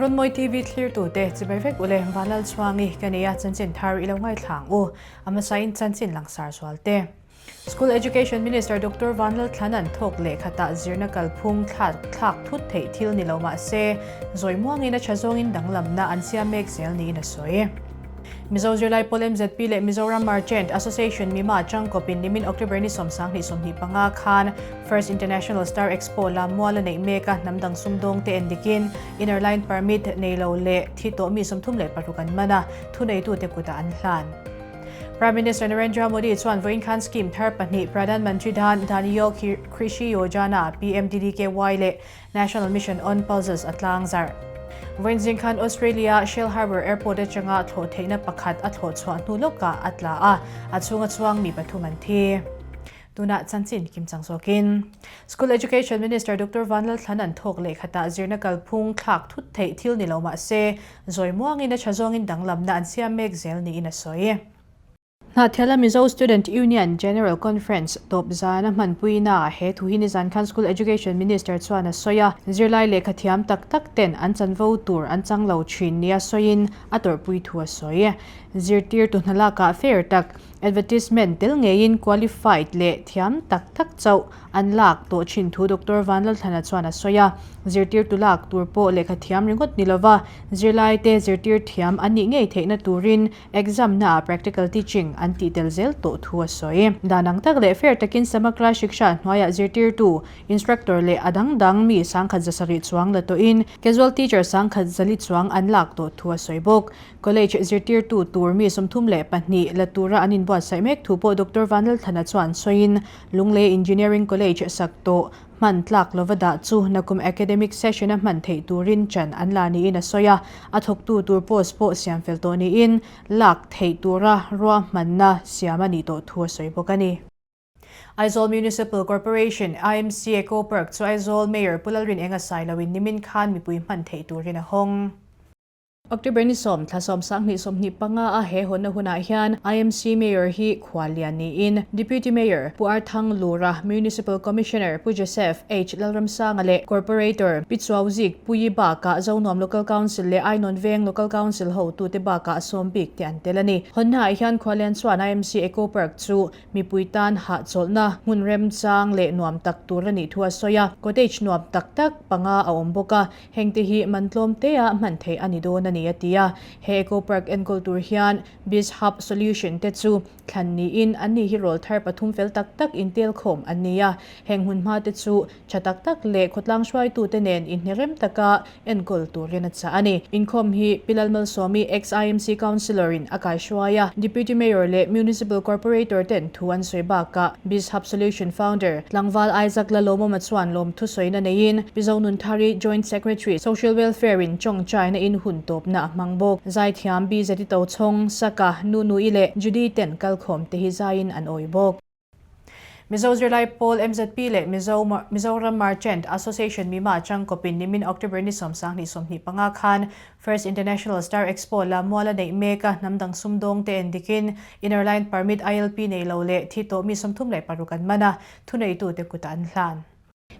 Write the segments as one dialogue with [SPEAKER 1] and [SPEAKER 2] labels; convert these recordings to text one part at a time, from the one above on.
[SPEAKER 1] Runmawi TV thlirtute chibai vek ule Vanlalchhuangi ka nia chanchin thar i lo ngaithla ang u. A hmasain chanchin langsar zual te. School Education Minister Doctor Vanlalthlana'n thawk leh khatah zirna kalphung thlak thlak thut theih thil ni lo mah se, zawi muangin a tha zawngin danglamna an siam mek zel niin a sawi. Mizo Zirlai Pawl MZP leh Mizoram Merchant Association Mima tangkawpin nimin October ni 25 khan First International Star Expo Lammual a neih mek a, hnam dang sumdawng te en dikin Inner Line Permit nei lo leh thi tawh mi 36 an man a, thuneitute kutah an hlan. Prime Minister Narendra Modi chuan vawiin khan scheme thar pahnih Pradhan Mantri Dhan Dhanyo Krishi Yojana, PMDDKY, leh National Mission on Pulses a tlangzarh. Vawiin zing khan Australia Shellharbour Airport atanga thlawh theihna pakhat a thlawh chhuah hnu lawkah a tla a, a chhunga chuang mi pathum an thi. Tunah chanchin kim chang zawkin School Education Minister Doctor Vanlalthlana'n thawk leh khatah zirna kalphung thlak thut theih thil ni lo mah se, zawi muangin a tha zawngin danglamna an siam mek zel niin a sawi. Hnahthiala Mizo Student Union General Conference tawp zana hmanpuina he thu hi nizan khan School Education Minister chuan a sawi a, zirlai lehkha thiam tak tak ten an chanvo tur an chang lo thin nia sawiin a tawrhpui thu a sawi. Zirtirtu hna lakah fair tak Advertisement tel ngeiin qualified leh thiam tak tak chauh an lak tawh thin thu Doctor Vanlalthlana chuan a sawi a. Zirtirtu lak tur pawh lehkha thiam ringawt ni lova zirlaite zirtir thiam an nih ngei theihna turin exam naah practical teaching an tih tel zel tawh thu a sawi. Dan ang tak leh fair takin Samagra Shiksha hnuaiah zirtirtu, instructor leh a dang dang mi 1700 chuang la tawhin casual teacher 1100 chuang an lak tawh thu a sawi bawk. College zirtirtu tur mi 32 la tura an inbuatsaih mek thu pawh Doctor Vanlalthlana chuan sawiin, Lunglei Engineering College sak tawh hman tlak lova dah chu nakum academic session-a hman theih turin chan an la niin a sawi a, a thawktu tur post pawh siam fel tawh niin lak theih tura ruahmanna siam a nih tawh thu a sawi bawk a ni. Aizawl Municipal Corporation, IMC, Eco Park chu Aizawl Mayor Pu Lalrinenga Sailoin nimin khan mipui hman theih turin a hawng. October ni sawm, thla sawm sanghnih 25 a he hawnna hunah hian IMC Mayor hi khuallian niin Deputy Mayor Pu Arthang Lura, Municipal Commissioner Pu Joseph H Lalramsanga leh Corporator Pi Chuauzik Puii bakah Zonuam Local Council leh Ainawn Veng Local Council hotute bakah sawm bik te an tel a ni. Hawnnaah hian khuallian chuan IMC Eco Park chu Mipui tan hahchawlhna hmun remchang leh nuam tak tur a nih thu a sawi a, cottage nuam tak tak panga a awm bawk a, hengte hi man tlawm tea hman theih a ni dawn a ni a ti a. He Eco Park enkawl tur hian Biz Hub Solution te chu thlan niin an ni hi rawl thar pathum fel tak tak intelkhawm an ni a, heng hmun hma te chu Tha tak tak leh khawtlang hruaitute nen inhnerem taka enkawl turin a chah a ni. Inkhawm hi Pi Lalmalsawmi, ex-IMC Councillor in a kaihruai a, Deputy Mayor leh Municipal Corporator ten thu an sawi bakah Bizhub Solution Founder Tlangval Isaac Lalawmawma chuan lawmthu sawina neiin Pi Zonunthari, Joint Secretary, Social Welfare in tawngtaina in hun tawpna a hmang bawk. Zaithiam BZ Tochhawng, Saka, Nunui leh Judy ten kalkhawm te hi zaiin an awi bawk. Mizo Zirlai Pawl MZP leh Mizo Mizoram Merchant Association Mima changkawpin nimin October ni 20 25 khan First International Star Expo Lammual a neih mek a, hnam dang sumdawng te en dikin Inner Line Permit ILP nei lo leh thi tawh mi 36 an man a, thuneitute kutah an hlan.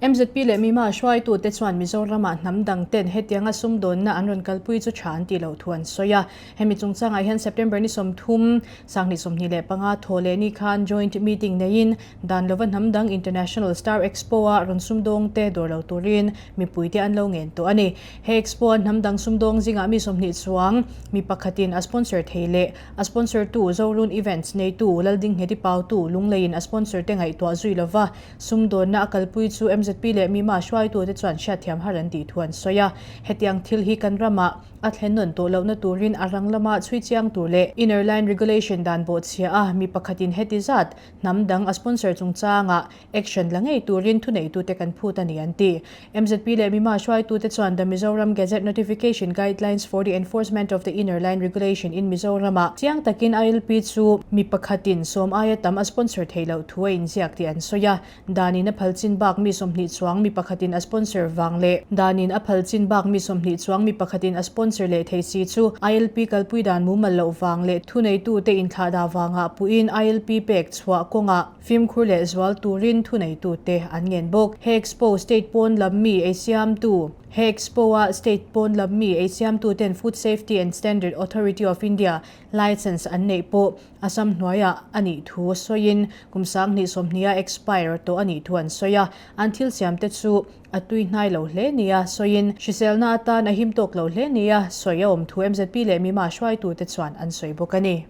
[SPEAKER 1] MZP leh Mima hruaitute chuan Mizoramah hnam dang ten hetianga sumdawnna an rawn kalpui chu tha an tih loh thu an sawi a. Hemi chungchangah hian September ni 30, 2025 thaw leh ni khan joint meeting neiin dan lova hnam dang International Star Expo-a rawn sumdawngte dawr lo turin mipuite an lo ngen tawh a ni. He expo-a hnam dang sumdawng zingah mi 20 chuang mi pakhatin a sponsor thei leh a sponsor tu Zorun Events neitu Laldingheti Pautu Lungleiin a sponsor te ngaihtuah zui lova Sumdawnna a kalpui chu MZP leh Mima hruaitute chuan hriatthiam har an tih thu an sawi a. Hetiang thil hi kan ramah a thlen nawn tawh lohna turin a rang lama chhui chiang tur leh Inner Line Regulation dan bawhchhia a mi pakhatin heti zat hnam dang a sponsor chungchangah action la ngei turin thuneitute kan phut a ni an ti. MZP leh Mima hruaitute chuan The Mizoram Gazette Notification Guidelines for the Enforcement of the Inner Line Regulation in Mizoram-ah chiang takin ILP chu mi pakhatin sawm aia tam a sponsor theih loh thu a inziak tih an sawi a. Danin a phal chin bak mi 20 chuang mi pakhatin a sponsor vang leh danin a phal chin bak mi 20 chuang mi pakhatin a sponsor leh thei si chu ILP kalpui dan mumal loh vang leh thuneitute inthlahdah vangah puhin ILP pek chhuah kawngah fimkhur leh zual turin thuneitute an ngen bawk. He Expo state pawn lam mi ei siamtu He Expo-a state pawn lam mi ei siamtuten Food Safety and Standard Authority of India licence an neih pawh Assam hnuaiah a nih thu sawiin kum 2020-a expire tawh a nih thu an sawi a, an thil siamte chu a tui hnai lo hle nia sawiin hriselna atan a him tawk lo hle nia sawi a awm thu mzp leh Mima hruaitute chuan an sawi bawk a ni.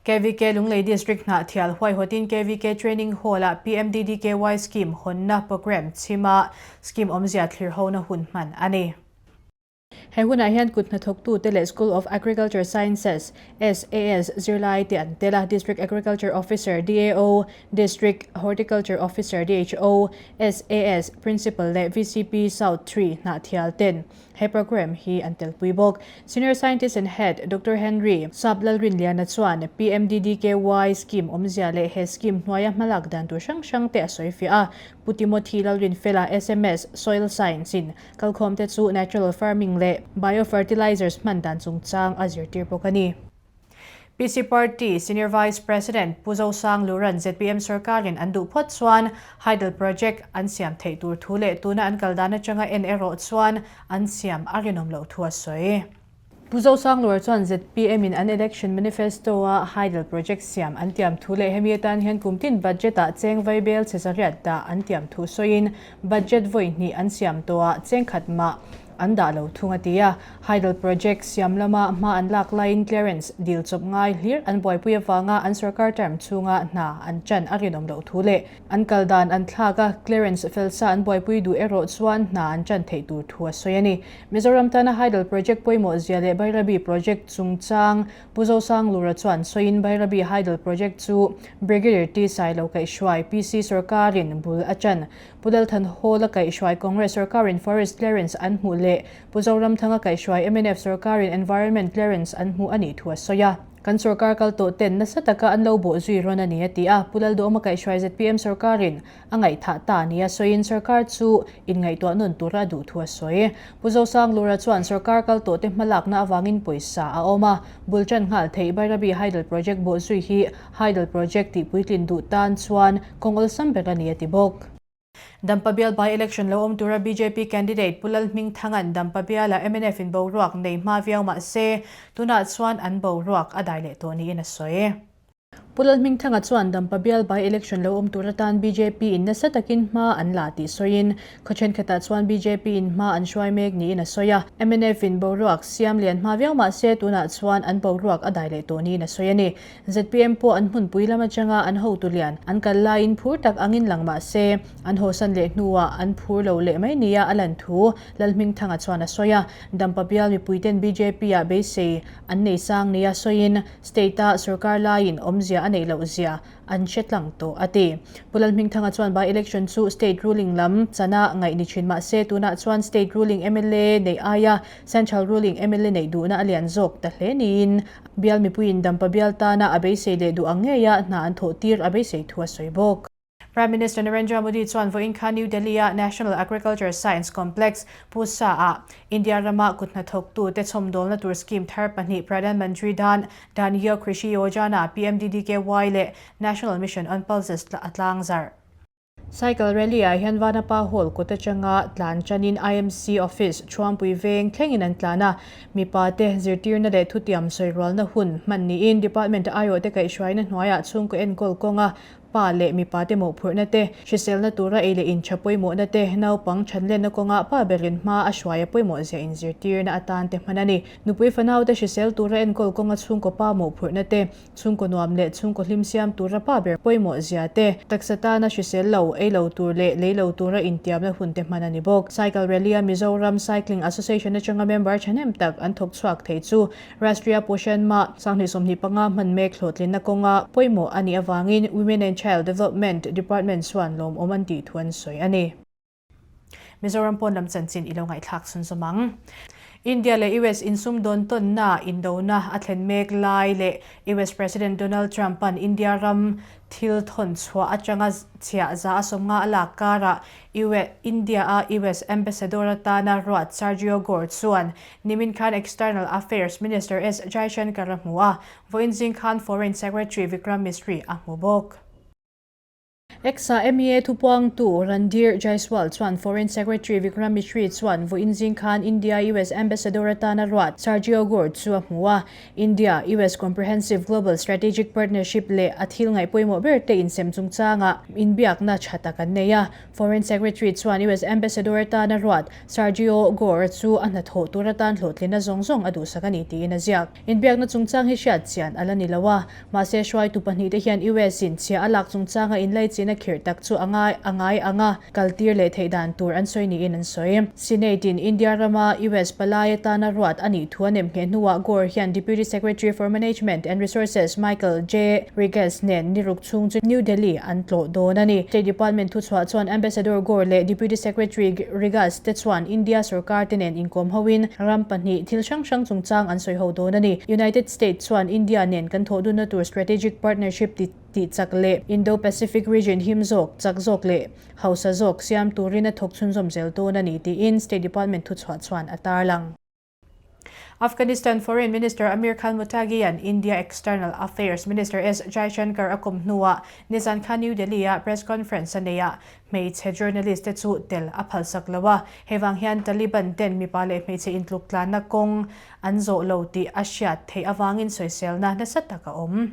[SPEAKER 1] KVK Lunglei District Hnahthial huaihawtin KVK Training Hall-ah PMDDKY Scheme hawnna programme chhima scheme awmzia thlirhona hun hman a ni. He hunah hian kut hnathawktute leh School of Agriculture Sciences, SAS, zirlai te an tel a, District Agriculture Officer, DAO, District Horticulture Officer, DHO, SAS Principal leh VCP South Tree Hnahthial ten he programme hi an telpui bawk. Senior Scientist and Head Doctor Henry Sap Lalrinliana chuan PMDDKY scheme awmzia leh he scheme hnuaia hmalak dan tur hrang hrang te a sawifiah a, Pu Timothy Lalrinfela, sms, Soil Science in Kalkhawmte chu natural farming leh biofertilizers hman dan chungchang a zirtir bawk a ni. PC Party Senior Vice President Pu Zosang Luran zpm sorkarin an duh phawt chuan Hydel Project an siam theih tur thu leh tuna an kal dan atanga en erawh chuan an siam a rinawm loh thu a sawi. Pu Zosangluar chuan zpm in an election manifesto a Hydel project siam an tiam thu leh hemi atan hian kum tin budget ah cheng vaibel chhe zariat dah an tiam thu sawiin budget vawi hnih an siam tawh ah cheng khat mah an dah lo thung a ti a. Hydel project siam lama hma an lak laiin clearance dil chawp ngai hlir an buaipui avanga an sorkar term chhunga hna an chan a rinawm loh thu leh an kal dan an thlak a, clearance fel sa an buaipui duh erawh chuan hna an chan theih tur thu a sawi a ni. Mizoram tana Hydel Project pawimawh zia leh Bairabi Project chungchang Pu Zosang Lura chuan sawiin Bairabi Hydel Project chu Brigadier T Sailo kaihhruai PC sorkarin bul a chan. Pu Lalthanhawla kaihhruai Congress sorkarin Forest Clearance an hmuh leh Pu Zoramthanga kaihhruai mnf sorkarin Environment Clearance an hmuh a nih thu a sawi a. Kan sorkar kal tawh ten nasa taka an lo bawh zui rawn a ni a ti a, Pu Lalduhawma kaihhruai zpm sorkarin a ngaihthah ta nia sawiin sorkar chu inngaihtuah nawn tura a duh thu a sawi. Pu Zosang Lura chuan sorkar kal tawhte hmalakna avangin pawisa a awm a, bul tan nghal theih Bairabi Hydel Project bawh zui hi Hydel Project tihpuitlin duh tan chuan kawng awlsam ber a ni a ti bawk. Dampa bial by-election lo awm tura bjp candidate Pu Lalhmingthanga'n Dampa biala mnf in boruak nei hma viau mah se, tunah chuan an boruak a dai leh tawh niin a sawi. Pu Lalhmingthanga chuan Dampa bial by-election lo awm tur atan bjp in nasa takin hma an la tih sawiin, khaw thenkhatah chuan bjp in hma an hruai mek niin a sawi a. Mnf in boruak siam lian hma viau mah se, tunah chuan an boruak a dai leh tawh niin a sawi a ni. Zpm pawh an hmunpui lam atanga an hotu lian an kal laiin phur tak angin lang mah se, an hawsan leh hnuah an phur lo leh mai nia a lan thu Lalhmingthanga chuan a sawi a. Dampa bial mipuiten BJP-ah beisei an nei sang nia sawiin state-a sorkar laiin awmzia a neih loh zia an hre tlang tawh a ti. Pu Lalhmingthanga chuan by-election chu state ruling lam chana ngaih ni thin mah se, tunah chuan state ruling mla neih aia central ruling mla neih duhna a lian zawk ta hle niin Bial mipuiin Dampa bial tana a beisei leh duh ang ngeia hna an thawh tir a beisei thu a sawi bawk. Prime Minister Narendra Modi chuan vawiin kha New Delhi-a National Agriculture Science Complex, Pusa-ah India rama kut hnathawktute chhawmdawlna tur scheme thar pahnih Pradhan Mantri Dhan Dhanya Krishi Yojana, PMDDKY, leh National Mission on Pulses a tlangzarh. Cycle rally ah hian Vanapa Hall kawt atanga tlan tanin IMC Office Thuampui veng thlengin an tlan a, mipa te zirtirna leh thutiam sawirualna hun hman niin Department aiawhte kaihhruaina hnuaiah chhungkaw enkawl kawnga pa leh mipa te mawhphurhna te, hriselna tura ei leh intha pawimawhna te, naupang thanlenna kawnga pa berin hma a hruai a pawimawh zia inzirtirna atan te hman a ni. Nupui fanaute hrisel tura enkawl kawnga chhungkaw pa mawhphurhna te, Chhungkaw nuam leh chhungkaw hlim siam tura pa ber pawimawh zia te, taksa tana hrisel lo, ei lo tur leh lei lo tura intiamna hun te hman a ni bawk. Cycle Rally-a Mizoram Cycling Association atanga member thahnem tak an thawk chhuak thei chu Rashtriya Poshan Maah 2025 hman mek hlawhtlinna kawnga pawimawh a nih avangin Women and Child Development Department chuan lawmawm an tih thu an sawi a ni. Mizoram pawn lam chanchin i lo ngaihthlak chhunzawm ang. India leh US insumdawn tawnna indona a thlen mek lai leh US President Donald Trump-a'n India ram thil thawn chhuah atanga chhiah za a 50 a lak karah India-a US Ambassador atana ruat Sergio Gor chuan nimin khan External Affairs Minister S Jaishankar a hmu a, vawiin zing khan Foreign Secretary Vikram Misri a hmu bawk. Ex-a MEA thupuangtu Randhir Jaiswal chuan Foreign Secretary Vikram Misri chuan vawiin zing khan India-US Ambassador atana ruat Sergio Gor chu a hmu a. India, US Comprehensive Global Strategic Partnership leh a thil ngaih pawimawh ber te insem chungchangah inbiakna tha tak an nei a. Foreign Secretary chuan US Ambassador atana ruat Sergio Gor chu a hnathawh tur atan hlawhtlinna zawng zawng a duhsak a ni tiin a ziak. Inbiakna chungchang hi hriat chian a la ni lo a, mahse hruaitu pahnihte hian US in chhia a lak chungchanga inlaichin a khirh tak chu a ngai a ngai ang a, kaltir leh theih dan tur an sawi niin an sawi. Senate in India rama US palai atana ruat a nih thu a nem ngheh hnuah Gore hian Deputy Secretary for Management and Resources Michael J. Riggs nen niruk chhung chu New Delhi an tlawh dawn a ni. State Department thuchhuah chuan Ambassador Gore leh Deputy Secretary Riggs te chuan India sorkar te nen inkawm hoin ram pahnih thil hrang hrang chungchang an sawi ho dawn a ni. United States chuan India nen kan thawh dunna tur strategic partnership ti tih chak leh Indo-Pacific region him zawk, chak zawk leh hausa zawk siam turin a thawk chhunzawm zel dawn a ni tiin State Department thuchhuah chuan a tarlang. Afghanistan Foreign Minister Amir Khan Muttaqi-a'n India External Affairs Minister S Jaishankar a kawm hnuah nizan khan New Delhi-a press conference a neihah hmeichhe journalist te chu tel a phalsak lo a. Hei vang hian Taliban ten mipa leh hmeichhe intluk tlanna kawng an zawh lo tih a hriat theih avangin sawiselna nasa tak a awm.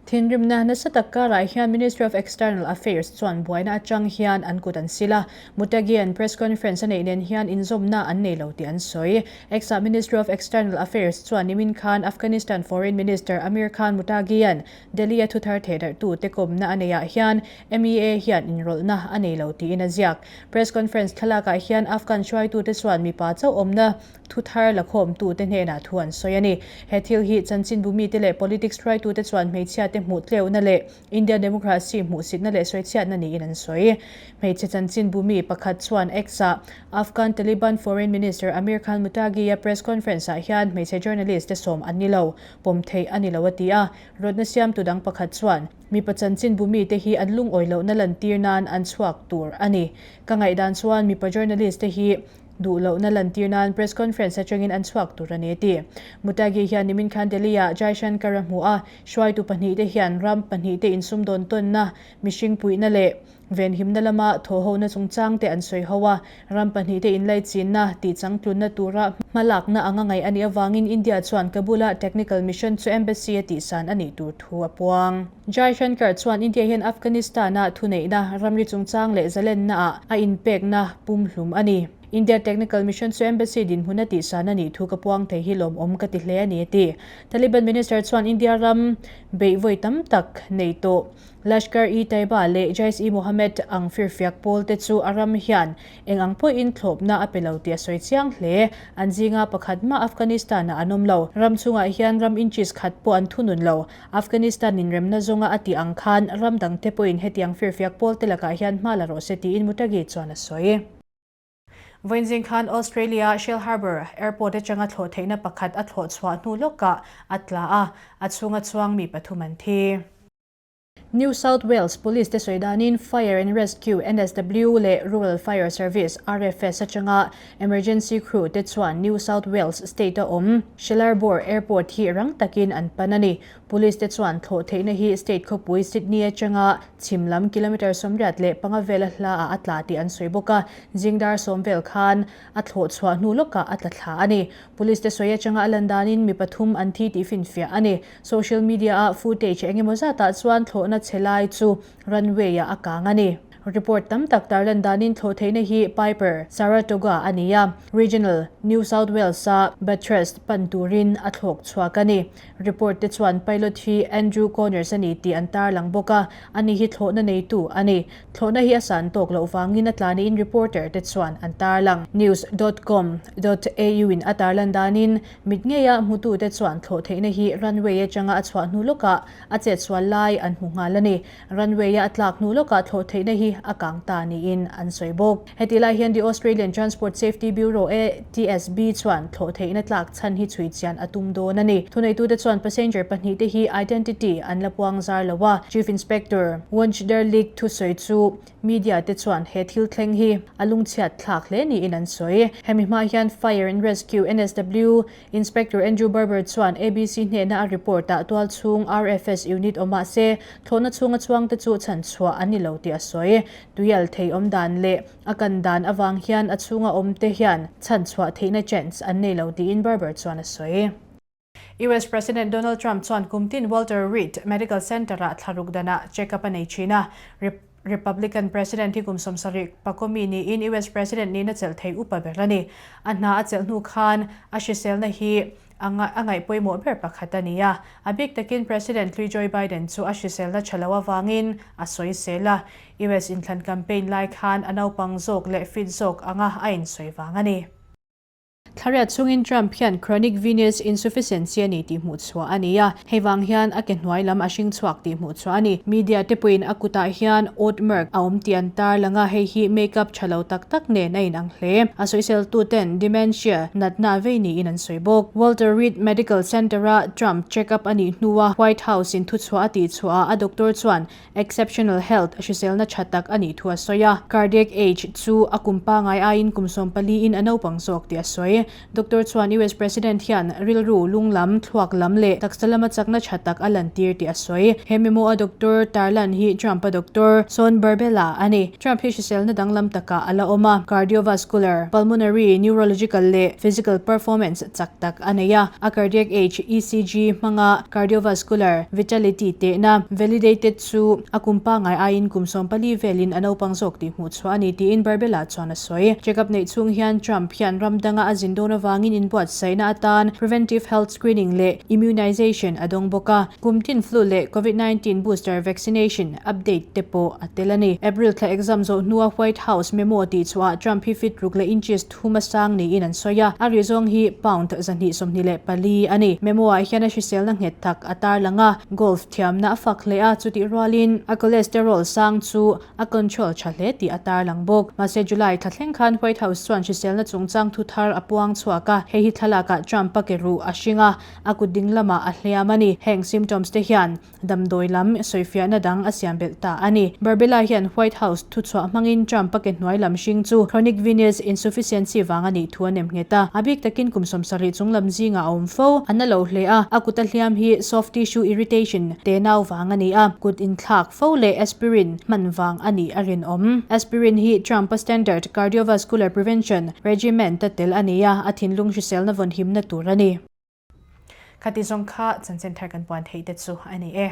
[SPEAKER 1] Thinrimna nasa tak karah hian Ministry of External Affairs chuan buaina atang hian an kut an sil a, Muttaqi-a'n press conference a neih nen hian inzawmna an nei lo tih an sawi. Ex-ah Ministry of External Affairs chuan nimin khan Afghanistan Foreign Minister Amir Khan Muttaqi-a'n Delhi-a thuthar thehdarhtute kawmna a neihah hian MEA hian inrawlhna a nei lo tiin a ziak. Press conference thlalakah hian Afghan hruaitute chuan mipa chauh awmna Thuthar lakhawmtute hnenah thu an sawi a ni. He thil hi chanchinbu mite leh politics hruaitute chuan hmeichhiate hmuh tleuhna leh Indian democracy hmuhsitna leh sawichhiatna niin an sawi. Hmeichhe chanchinbu mi pakhat chuan X-ah Afghan Taliban Foreign Minister Amir Khan Muttaqi-a press conference-ah hian hmeichhe journalist te sawm an ni lo, pawm theih a ni lo a ti a. Rawtna siamtu dang pakhat chuan, Mipa chanchinbu mite hi an lungawi lohna lantir nan an chhuak tur a ni. Ka ngaihdan chuan mipa journalist te hi Duh lohna lantir nan press conference atangin an chhuak tur a ni a ti. Muttaqi hian nimin khan Delhi-ah Jaishankar a hmu a, hruaitu pahnihte hian ram pahnihte insumdawn tawnna, mihring puihna leh venhimna lama thawhhona chungchangte an sawi ho a, ram pahnihte inlaichinna tihchangtlunna tura hmalakna anga ngaih a nih avangin India chuan Kabul-a technical mission chu embassy a tihsan a nih tur thu a puang. Jaishankar chuan India hian Afghanistan-a thuneihna, ramri chungchang leh zalennaah a inpekna pumhlum a ni. India Technical Mission chu Embassy dinhmun a tihsan a nih thu ka puang thei hi lawmawm ka ti hle a ni a ti. Taliban Minister chuan India ram beih vawi tam tak nei tawh Lashkar-e-Taiba leh Jaish-e-Mohammed ang firfiak pawl te chu a ram hian Eng ang pawhin thlawpna a pe lo tih a sawi chiang hle. An zinga pakhat mah Afghanistan-ah an awm lo. Ram chhungah hian ram inches khat pawh an thunun lo. Afghanistan inremna zawnga a tih ang khan ram dangte pawhin hetiang firfiak pawlte lakah hian hma la rawh se tiin Muttaqi chuan a sawi. Vawiinzing khan Australia Shellharbour Airport atanga thlawh theihna pakhat a thlawh chhuah hnu lawkah a tla a, a chhunga chuang mi pathum an thi. New South Wales Police te sawi danin Fire and Rescue NSW leh Rural Fire Service, RFS, atanga emergency crew te chuan New South Wales state a awm Shellharbour Airport hi rang takin an pan a ni. Police te chuan thlawh theihna hi state khawpui Sydney atanga chhim lam kilometre 85 vela hlaah a tla tih an sawi bawk a, zing dar sawm vel khan a thlawh chhuah hnu lawkah a tla thla a ni. Police te sawi atanga a lan danin mi pathum an thi tih finfiah a ni. Social media-a footage eng emaw zatah chuan thlawhna chhe lai chu runway-ah a kang a ni. Report tam tak tarlan danin thlawh theihna hi Piper Saratoga a ni a, regional New South Wales-a Bathurst pan turin a thlawk chhuak a ni. Report te chuan pilot hi Andrew Connors a ni tih an tarlang bawk a, ani hi thlawhna neitu a ni. Thlawhna hi a san tawk loh vangin a tla niin reporter te chuan an tarlang. News dot com dot au in a tarlan danin Mit ngeia hmutute chuan thlawh theihna hi runway atanga a chhuah hnu lawkah a chetsual lai an hmu nghal a ni. Runway-a a tlak hnu lawkah thlawh theihna hi hi a kang ta niin an sawi bawk. Hetih lai hian The Australian Transport Safety Bureau, ATSB, chuan thlawh theihna tlak chhan hi chhui chian a tum dawn a ni. Thuneitute chuan passenger pahnihte hi identity an la puang zar lo a, Chief Inspector Wunschderlich thusawi chu Media te chuan he thil thleng hi a lungchhiat thlak hle niin an sawi. Hemi hma hian Fire and Rescue NSW Inspector Andrew Barber chuan ABC hnehna a report ah tualchhung RFS unit awm mah se thlawhna chhunga chhuangte chu chhan chhuah an ni lo tih a sawi. Tuial thei awm dan leh a kan dan avang hian a chhunga awmte hian chhan chhuah theihna chance an nei lo tiin Barber chuan a sawi. US President Donald Trump chuan kum tin Walter Reed Medical Center-ah thlaruk danah check-up a nei thin a. Republican President hi kum 70 pakomi niin US President nihna chelh thei upa ber a ni. A hna a chelh hnu khan a hriselna hi a ngaih pawimawh ber pakhat a ni a. A bik takin President hlui Joe Biden chu a hriselna tha lo avangin a sawisel a. US inthlan campaign lai khan a naupang zawk leh fit zawk anga a insawi vang a ni. Thlariat chungin Trump hian chronic venous insufficiency a ni tih hmuh chhuah a ni a, hei vang hian a ke hnuai lam a hring chhuak tih hmuh chhuah a ni. Media te pawhin a kutah hian oat mark a awm tih an tar lang a, hei hi make-up tha lo tak tak nen a inang hle. A sawiseltu ten dementia natna vei niin an sawi bawk. Walter Reed Medical Center-a Trump check-up a nih hnua White House-in thuchhuah a tih chhuahah a doctor chuan Exceptional health hriselna tha tak a nih thu a sawi a. Cardiac age chu a kum pangai aiin kum 14 in a naupang zawk tih a sawi. Doctor chuan US President hian rilru, lung lam, thluak lam leh taksa lama chakna tha tak a lantir tih a sawi. He memo a Doctor Tarlan hi Trump-a doctor Sean Barbella a ni. Trump hi hriselna danglam takah a la awm a, cardiovascular, pulmonary, neurological leh physical performance chak tak a nei a, a cardiac age, ECG, hmanga cardiovascular vitality tehna, validated, chu a kum pangai aiin kum 14 velin a naupang zawk tih hmuh chhuah a ni tiin Barbella chuan a sawi. Check-up neih chhung hian Trump hian ram danga a zin dawn avangin inbuatsaihna atan preventive health screening leh immunization a dawng bawk a, kum tin flu leh Covid 19 booster vaccination update te pawh a tel a ni. April thla exam zawh hnua White House memo tih chhuahah Trump hi fit ruk leh inches Thum a sang niin an sawi a, a ri zawng hi pound 224 a ni. Memo-ah hian a hriselna nghet tak a tarlang a, golf thiamna a fak hle a, chutih rualin a cholesterol sang chu a control tha hle tih a tarlang bawk. Mahse July thla thleng khan White House chuan hriselna chungchang thu thar a puang chhuak a, hei hi thlalakah Trump-a ke ruh a hring a, a kut ding lamah a hliam a ni. Heng symptoms te hian Damdawi lam sawifiahna dang a siam belh ta a ni. Barbella hian White House thuchhuah hmangin Trump-a ke hnuai lam hring chu chronic venous insufficiency vang a nih thu a nem nghet a. A bik takin kum 70 chung lam zingah a awm fo. A na lo hle a, a kuta hliam hi soft tissue irritation te nau vang a ni a, kut inthlak fo leh aspirin hman vang a nih a rinawm. Aspirin hi Trump-a standard cardiovascular prevention regimen-ta tel a ni a, a thinlung hriselna vawnhimna tur a ni. Khati zawng kha chanchin thar kan puan theih te chu a ni e.